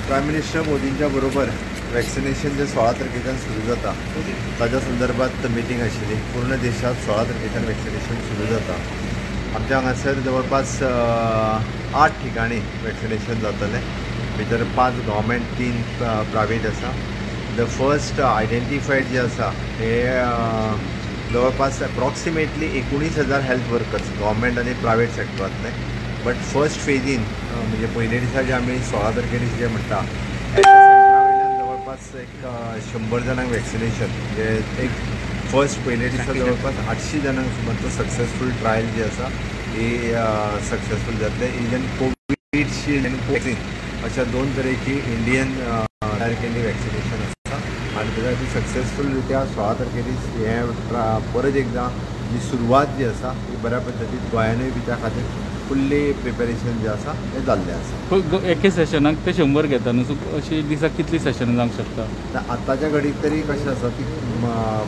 Prime minister मोदींच्या बरोबर vaccination जे 16 तारखेच्यान सुरू जाता ताच्या संदर्भात मिटींग आशिल्ली. पूर्ण देशात 16 तारखेच्यान वॅक्सिनेशन सुरू जाता. आमच्या हांगासर जवळपास 8 ठिकाणी वॅक्सिनेशन जातलें. भितर 5 गव्हर्मेंट, 3 प्रायवेट आसा. The first identified जे आसा हे जवळपास अप्रॉक्सिमेटली 19,000 हेल्थ वर्कर्स गव्हर्मेंट आनी प्रायवेट सेक्टरांतले. बट फर्स्ट फेजीन म्हणजे पयले दिसा जे आमी 16 तारखे दीस जे म्हणटा एका सेंटरा वयल्यान जवळपास एक 100 जाणांक वॅक्सिनेशन, म्हणजे एक फर्स्ट पयले दिसा जवळपास 800 जाणांक सुमार तो सक्सेसफूल ट्रायल जी आसा ही सक्सेसफूल जातले. इजन कोविशिल्ड आनी कोवॅक्सिन अशा 2 तरेची इंडियन तयार केल्ली वॅक्सिनेशन आसा आनी ताच्या खातीर सक्सेसफूल रित्या 16 तारखे दीस हें परत एकदां जी सुरवात जी आसा ती बऱ्या पद्दतीन गोंयानूय बी त्या खातीर फुल्ली प्रिपेरेशन जे आसा तें जाल्लें आसा. एके सेशनाक ते 100 घेता न्हू, सो अशी दिसाक कितली सेशनां जावंक शकता? आतांच्या घडीक तरी कशें आसा की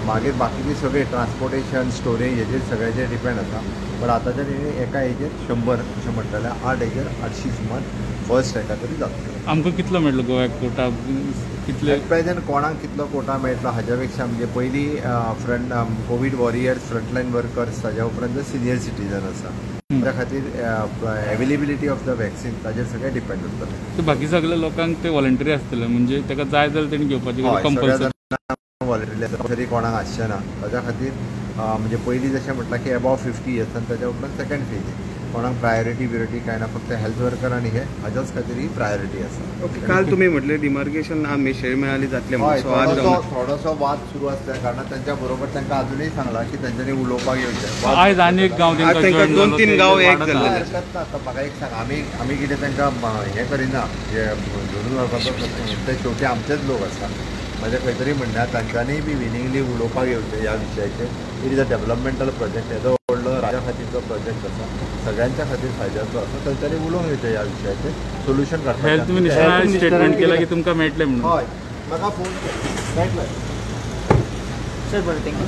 मागीर बाकीचे सगळे ट्रान्सपोर्टेशन, स्टोरेज हेजेर सगळ्याचेर डिपेंड आसा. बट आतांच्या घडीक एका हेजेर 100 अशें म्हणटलें, 8 हेजेर 800 सुमार फर्स्ट एका तरी जातले. आमकां कितलो मेळटलो गोव्याक कोटा? कितले एट प्रेझेंट कोणाक कितलो कोटा मेळटलो हाज्या पेक्षा म्हणजे पयलीं front Covid warriors, frontline workers, ताज्या उपरांत सिनियर सिटीजन आसा, त्या खातीर एवेलेबिलिटी ऑफ the vaccine ताजेर सगळें डिपेंड उरतलें. बाकी सगळ्या लोकांक ते वॉलंटरी आसतले, म्हणजे ताका जाय जाल्यार तेणी घेवपाची कंपल्सरी वॉलंटरी तरी कोणाक आसचें ना. ताज्या खातीर म्हणजे पयलीं जशें म्हटलां की एबॉव 50 इयर्स आनी ताज्या उपरांत सेकंड फेजीन कोणाक प्रायोरिटी बियोरिटी कांय ना, फक्त हेल्थ वर्कर आनी हे हाज्याच खातीर ही प्रायोरिटी आसा. ओके, काल तुमी म्हटलें डिमार्केशन ना मेशेळ मेळाली जातलें. हय, थोडोसो वाद सुरू आसल्या कारणान तांच्या बरोबर तांकां आजुनूय सांगलां की तांच्यांनी उलोवपाक येवचें. आयज आनी एक गांव तांकां 2-3 गांव एक जाल्ले. हरकत ना. आतां म्हाका एक सांग, आमी कितें तांकां हें करिना, धरून व्हरपाचो प्रस्न, ते शेवटी आमचेच लोक आसा. म्हाजें खंय तरी म्हणल्यार तांच्यांनी बी विनिंगली उलोवपाक येवचें ह्या विशयाचेर. It is a developmental project, येदो व्हडलो राज्या खातीरचो प्रोजेक्ट आसा, सगळ्यांच्या खातीर फायद्याचो आसा. तांच्यांनी उलोवंक येवचें ह्या विशयाचेर, सोल्युशन काडपाचें. हेल्थ मिनिस्टरान स्टेटमेंट केला की तुमकां मेळटलें म्हणून. हय, म्हाका फोन मेळटलें सर. बरें, thank you.